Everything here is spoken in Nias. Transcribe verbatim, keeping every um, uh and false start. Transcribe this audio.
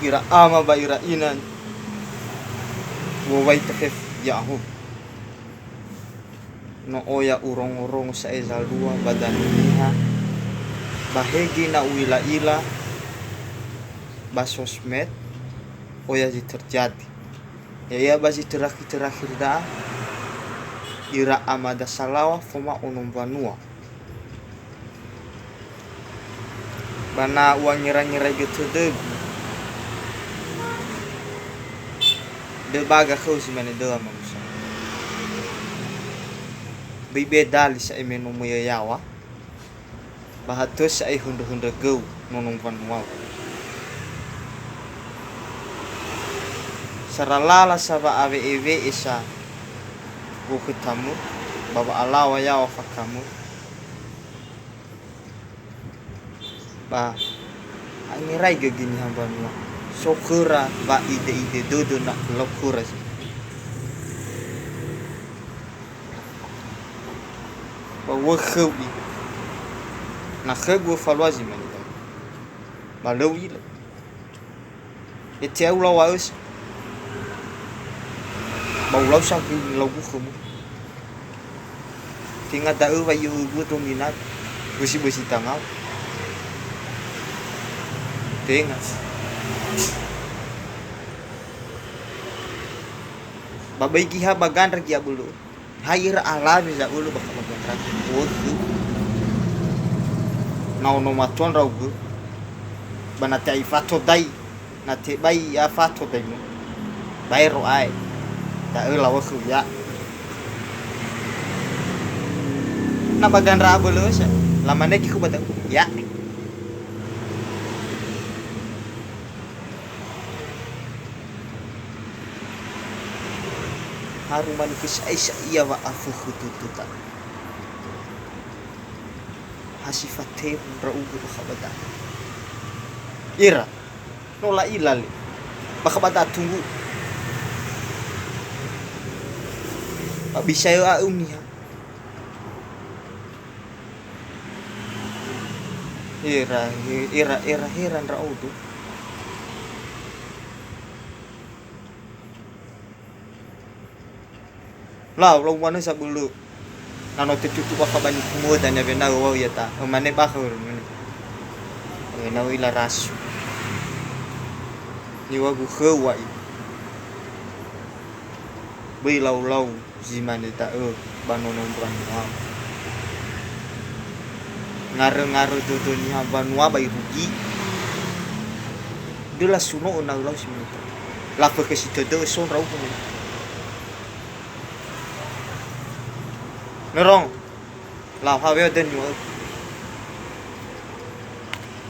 Ira ama ba ira ina, wowai tefef ya'ahu. No oya urongo-rongo sa'e zalua ba danö niha, ba hegi na u'ila-ila ba sosmed, oya zi terjadi. Ya'ia ba zi terakhir-terakhir da'a, ira amada salawa foma ono mbanua. Ba na u'angera-ngeraigö tödögu, döbaga khöu zi mane döa manusa. Böi bedali sa'e me no möi yaŵa, ba ha tö sa'e hündrö-hündrögöu nono mbanuau. Saralala sa wa'awe'e-we'e sa wokhö tamö, ba wa'alaŵa yaŵa fakamö. Ba angeraigö göi niha mbanua. So khöra wa'ide-ide dödö na lau khöra zi. Ba u'ö khöu i. Na khögu falua zi mane. Ba lö u'ila. Ete au lau a'ösa. Ba ulau sa gö lau gu khömu. Tenga da'ö wa i'ö'ö gu dominat. Bösi-bösi tangau. Tenga. Ba böi giha ba gandra gi abölö. Ha ira alawe za'ölö ba kamabuandragö. Wökhö. Na ono matua ndraugö. Ba na te'ai fato dai. Na tebai ya fato dai mu. Baero ae. Da'ö lawökhö ya. Na ba gandra abölö sa. Lamane gi khö ba da'ö. Ya. Haru manö khö sa'ae sa ia wa'afökhö tötöta. Ha si fatewu ndra'ugö bakha ba da'a. Ira, no la'ila le. Bakha ba da'a tunggu. Ba bisa yö a'u niha. Era, era, era, hera ndra'odo. Lau, lau manö sabölö. Na no tetutu bakha ba nikumö dania wena'ö wa'u ya'ita. Ömane bakha wa'u mane. Wena'ö ila rasu. Niŵa'ögu khöu wa'i. Böi lau-lau zi mane da'ö ba nono mbanua. Ngarö-ngarö dödö niha mbanua ba irugi. Dö lasuno'ö na ölau si mane da'ö. Lafökhö si tödö'ö so ndra'ugö mane. Nörong. Lau haweo döni wa'ö.